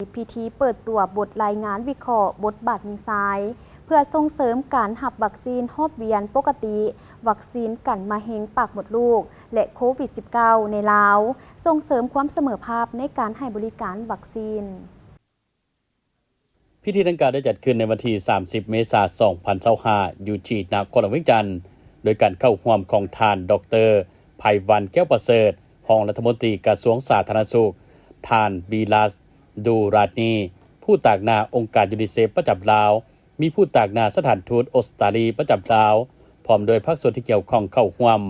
ພິທີເປີດຕົວບົດລາຍງານວິເຄາະບົດບາດຍິງຊາຍ ເພື່ອສົ່ງເສີມການຮັບວັກຊີນຮອບວຽນປົກກະຕິ, ວັກຊີນກັນມະເຮັງປາກມົດລູກ ແລະ ໂຄວິດສິບເກົ້າ ໃນລາວ, ສົ່ງເສີມຄວາມສະເໝີພາບໃນການໃຫ້ບໍລິການວັກຊີນ. ພິທີດັ່ງກ່າວໄດ້ຈັດຂຶ້ນໃນວັນທີສາມສິບ ເມສາ ສອງພັນຊາວຫ້າ ຢູ່ທີ່ນະຄອນຫຼວງວຽງຈັນ ໂດຍການເຂົ້າຮ່ວມຂອງທ່ານ ດອກເຕີ ໄພວັນ ແກ້ວປະເສີດ ຮອງລັດຖະມົນຕີກະຊວງສາທາລະນະສຸກ, ທ່ານ ບີລັດ ດູຣາດນີ ຜູ້ຕາງໜ້າອົງການຢູນິເຊຟປະຈຳລາວ, ມີຜູ້ຕາງໜ້າສະຖານທູດອົດສະຕາລີປະຈຳລາວ ພ້ອມດ້ວຍພາກສ່ວນທີ່ກ່ຽວຂ້ອງເຂົ້າຮ່ວມ.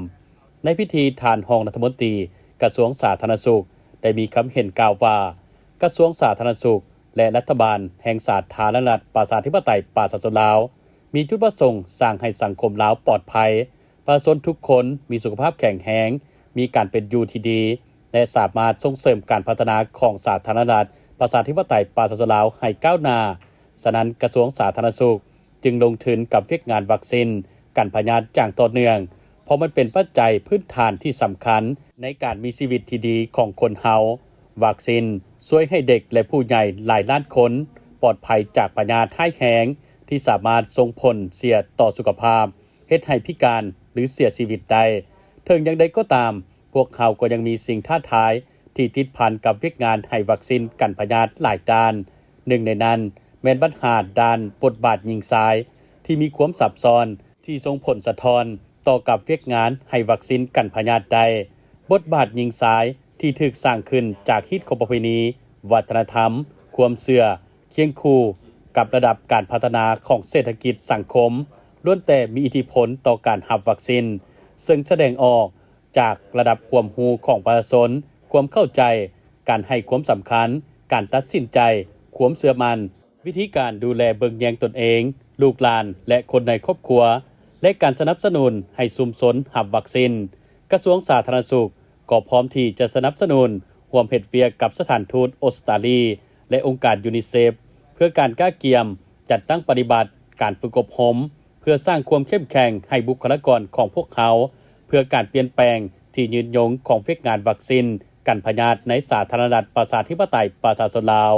ໃນພິທີ, ທ່ານຮອງລັດຖະມົນຕີກະຊວງສາທາລະນະສຸກ ໄດ້ມີຄຳເຫັນກ່າວວ່າ ກະຊວງສາທາລະນະສຸກ ແລະ ລັດຖະບານແຫ່ງສາທາລະນະລັດປະຊາທິປະໄຕປະຊາຊົນລາວ ມີຈຸດປະສົງສ້າງໃຫ້ສັງຄົມລາວປອດໄພ, ປະຊາຊົນທຸກຄົນມີສຸຂະພາບແຂງແຮງ, ມີການເປັນຢູ່ທີ່ດີ ແລະ ສາມາດສົ່ງເສີມການພັດທະນາຂອງສາທາລະນະລັດປະຊາທິປະໄຕປະຊາຊົນລາວໃຫ້ກ້າວໜ້າ. ສະນັ້ນ, ກະຊວງສາທາລະນະສຸກ ຈຶ່ງລົງທຶນກັບວຽກງານວັກຊີນກັນພະຍາດຢ່າງຕໍ່ເນື່ອງ, ເພາະມັນເປັນປັດໄຈພື້ນຖານທີ່ສຳຄັນໃນການມີຊີວິດທີ່ດີຂອງຄົນເຮົາ. ວັກຊີນຊ່ວຍໃຫ້ເດັກ ແລະ ຜູ້ໃຫຍ່ຫຼາຍລ້ານຄົນປອດໄພຈາກພະຍາດຮ້າຍແຮງທີ່ສາມາດສົ່ງຜົນເສຍຕໍ່ສຸຂະພາບ, ເຮັດໃຫ້ພິການ ຫຼື ເສຍຊີວິດໄດ້. ເຖິງຢ່າງໃດກໍຕາມ, ພວກເຮົາກໍຍັງມີສິ່ງທ້າທາຍທີ່ຕິດພັນກັບວຽກງານໃຫ້ວັກຊີນກັນພະຍາດຫຼາຍດ້ານ. ໜຶ່ງໃນນັ້ນແມ່ນບັນຫາດ້ານບົດບາດຍິງຊາຍທີ່ມີຄວາມຊັບຊ້ອນ ທີ່ສົ່ງຜົນສະທ້ອນຕໍ່ກັບວຽກງານໃຫ້ວັກຊີນກັນພະຍາດໄດ້. ບົດບາດຍິງຊາຍທີ່ຖືກສ້າງຂຶ້ນຈາກຮີດຄອງປະເພນີ, ວັດທະນະທຳ, ຄວາມເຊື່ອ, ຄຽງຄູ່ກັບລະດັບການພັດທະນາຂອງເສດຖະກິດສັງຄົມ ລ້ວນແຕ່ມີອິດທິພົນຕໍ່ການຮັບວັກຊີນ, ເຊິ່ງສະແດງອອກຈາກລະດັບຄວາມຮູ້ຂອງປະຊາຊົນ, ຄວາມເຂົ້າໃຈ, ການໃຫ້ຄວາມສຳຄັນ, ການຕັດສິນໃຈ, ຄວາມເຊື່ອໝັ້ນ, ວິທີການດູແລເບິ່ງແຍງຕົນເອງ, ລູກຫຼານ ແລະ ຄົນໃນຄອບຄົວ ແລະ ການສະໜັບສະໜູນໃຫ້ຊຸມຊົນຮັບວັກຊີນ. ກະຊວງສາທາລະນະສຸກ ກໍພ້ອມທີ່ຈະສະໜັບສະໜູນຮ່ວມເຮັດວຽກກັບສະຖານທູດອົດສະຕາລີ ແລະ ອົງການຢູນິເຊຟ ເພື່ອການກະກຽມ, ຈັດຕັ້ງປະຕິບັດ, ການຝຶກອົບຮົມ ເພື່ອສ້າງຄວາມເຂັ້ມແຂງໃຫ້ບຸກຄະລາກອນຂອງພວກເຮົາ ເພື່ອການປ່ຽນແປງທີ່ຍືນຍົງຂອງວຽກງານວັກຊີນກັນພະຍາດໃນສາທາລະນະລັດປະຊາທິປະໄຕປະຊາຊົນລາວ.